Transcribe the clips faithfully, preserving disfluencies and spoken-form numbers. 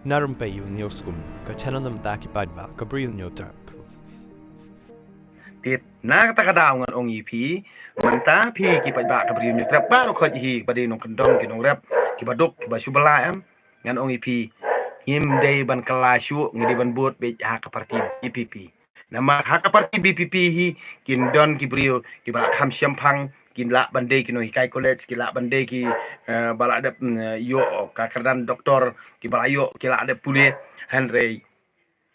Narum pei u niu skum ka channel nam ta ki paidbah ka Bri u niu trap. Tit na kata ka daw ngan ong ïa phi, mynta phi ki paidbah ka Bri u niu trap baroh khoit hi, ba dei nongkyndong ki nongrep, ki baduk, ki bashu bala em. Ngan ong ïa phi, ngim dei ban kylla shuh, ngi dei ban bud beit ha ka parti B P P. Namar ha ka parti B P P hi kin don ki briew ki ba la kham shemphang, kin lah ban dei ki nonghikai college, ki lah ban dei ki, eh, ba la dep, mm, ïoh ka kyrdan doktor, ki ba la ïoh, ki la dep pule. Hynrei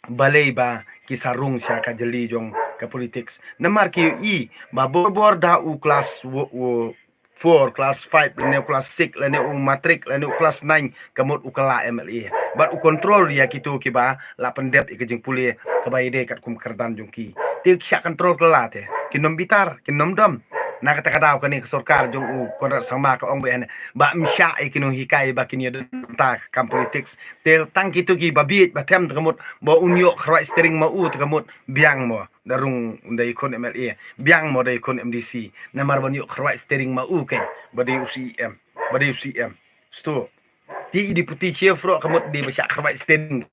balei ba ki sa rung sha ka jali jong ka politics? Namar ki ïohi ba bor bor da u klas wo, wo, four, klas five, lane u klas six, lane u matrik, lane u klas nine, ka mut u kylla M L A. Bad u control ïa kito ki ba la pyndep ïa ka jingpule ka ba ïadei katkum kyrdan jong ki. Te ki shah control kylla te, kin ym bitar, kin ym dom. Na kata ka daw kane ka sorkar jong u Conrad Sangma ka ong beit hangne ba ym shah ïa ki nonghikai ba kin ïadon bynta ka kam politics. Te tang kito ki ba bieit ba them te ka mut ba un ïoh kyrwai steering ma u te ka mut biang mo da rung da ïakhun M L A, biang mo da ïakhun M D C. Namar ban ïoh kyrwai steering ma u kein ba dei u C E M, ba dei u C E M. Stu. Te i deputy chief ruh ka mut dei ba shah kyrwai steering.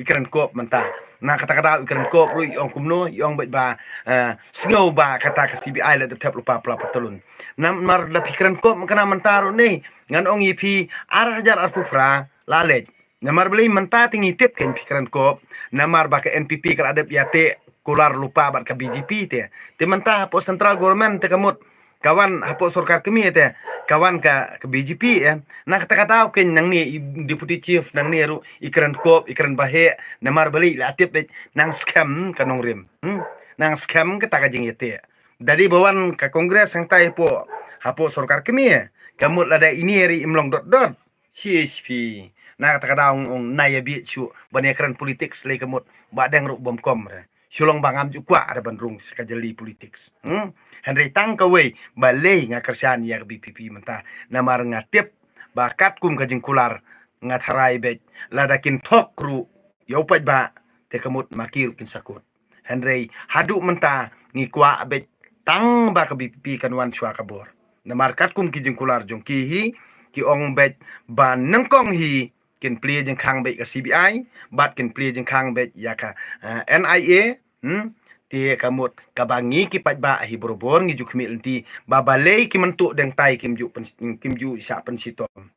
I kren kop mynta. Na kata ka daw i kren kop ruh i ong kumno, i ong beit ba, eh, sngew ba kata ka C B I la dep thep lypa phra patlun. Namar da phi kren kop mynta ruh ne, ngan ong ïa phi, ar hajar arphew phra la leit. Namar balei mynta te ngi tip kein phi kren kop, namar ba ka N P P ka la dep ïateh kular lypa bad ka B J P te. Te mynta hapoh central government te ka mut ka wan hapoh sorkar kmie te ka wan ka, ka B J P, eh. Na kata ka daw kein nangne i deputy chief nangne ruh i kren kop, i kren ba heh, namar balei la tip beit nang skhem ka nongrim. Hmm? Nang skhem kata ka jingïateh. Da dei ba wan ka Congress hangtai hapoh, hapoh sorkar kmie, ka mut lada ine ruh im long dot dot. Chief phi. Na kata ka daw ong nai ïa bieit shuh ban ïa kren politics lei ka mut ba dang ruh bym kom re. Shu long ba ngam ju kwah re ban rung sha ka jali politics. Hmm? Hynrei tang kawei balei nga kyrshan ïa ka B P P mynta. Namar nga tip ba katkum ka jingkular nga tharai beit lada kin thok ruh ïa u paidbah te ka mut ma ki ruh kin sa kut. Hynrei haduh mynta ngi kwah beit tang ba ka B P P kan wan shuwa ka bor. Namar katkum ki jingkular jong ki hi, ki ong beit ba nyngkong hi kin plie jingkhang beit ka C B I, bad kin plie jingkhang beit ïa ka, eh, N I A, hmm? Te ka mut ka ba ngi ki paidbah hi bor bor ngi ju khmih lynti ba balei ki mynta dang tai kim ju pyn-, kim ju shah pynshitom.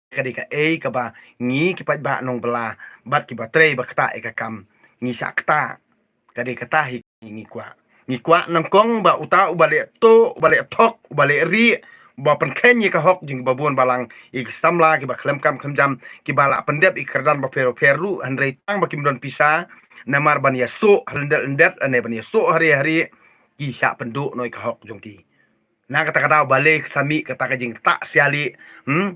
Ka dei kaei kaba ngi ki paidbah nongbylla bad kiba trei ba ktah ïa ka kam ngi shah ktah. Ka dei kata hi ngi kwah. Ngi kwah nyngkong ba uta uba leh tuh, uba leh thok, uba leh rieh, uba pynkheiñ ïa ka hok jong kiba bun balang, ïa ki samla kiba khlem kam khlem jam, kiba la pyndep ïa ki kyrdan bapher bapher ruh, hynrei tang ba kim don pisa, namar ban ïasoh ha lyndet lyndet, lane ban ïasoh ha rieh ha rieh, ki shah pynduh noh ïa ka hok jong ki. Na kata ka daw balei ka sa mih kata ka jingktah sia lieh, hmm?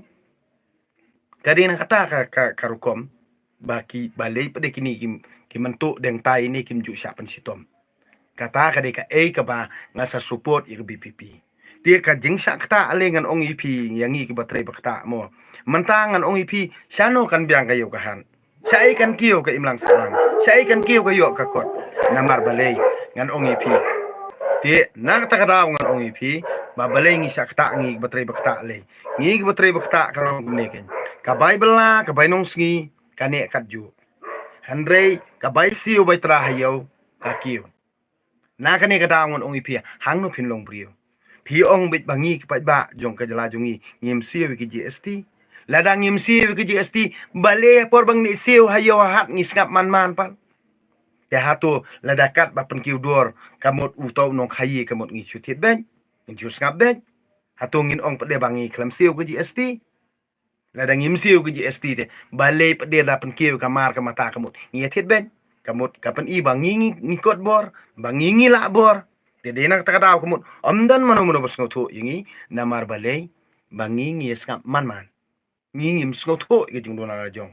Ka dei na kata ka, ka, ka rukom ba ki, balei pat de kine ki, ki mynta dang tai ne kim ju shah pynshitom. Kata ka dei kaei kaba nga sa support ïa ka B P P. Te ka jingshah ktah lei ngan ong ïa phi ïa ngi kiba trei ba ktah mo. Mynta ngan ong ïa phi shano kan biang ka ïew ka hat. Shaei kan kiew ka imlang sahlang. Shaei kan kiew ka ïoh ka kot. Namar balei ngan ong ïa phi. Te na kata ka daw ngan ong ïa phi ba balei ngi shah ktah ngi kiba trei ba ktah lei. Ngi kiba trei ba ktah ka long kumne kein. Ka bai bylla, ka bai nongsngi, ka neh katjuh. Hynrei ka bai siew bai tra ha ïew, ka kiew. Na kane ka daw ngan ong ïa phi, hangno phin long briew. Phi ong beit ba ngi ki paidbah jong ka jylla jong ngi ngim siew ïa ki G S T. Lada ngim siew ïa ki G S T, balei por ba ngi siew ha ïew ha hat ngi sngap man man pat. Te hato lada kat ba pynkiew dor ka mut uto u nongkhaïi ka mut ngi shu thied beit, ngi shu sngap beit. Hato ngin ong pat de ba ngi khlem siew ïa ki G S T. Lada ngim siew ïa ki G S T te, balei pat de da pynkiew ka mar ka mata ka mut ngi ïa thied beit. Ka mut ka pyni ba ngi ngi, ngi kot bor, ba ngi ngi lah bor. Te dei na kata ka daw ka mut ym don mano mano ba sngewthuh ïa ngi, namar balei ba ngi ngi ïa sngap man man. Ngi ngim sngewthuh ïa ka jingduna la jong.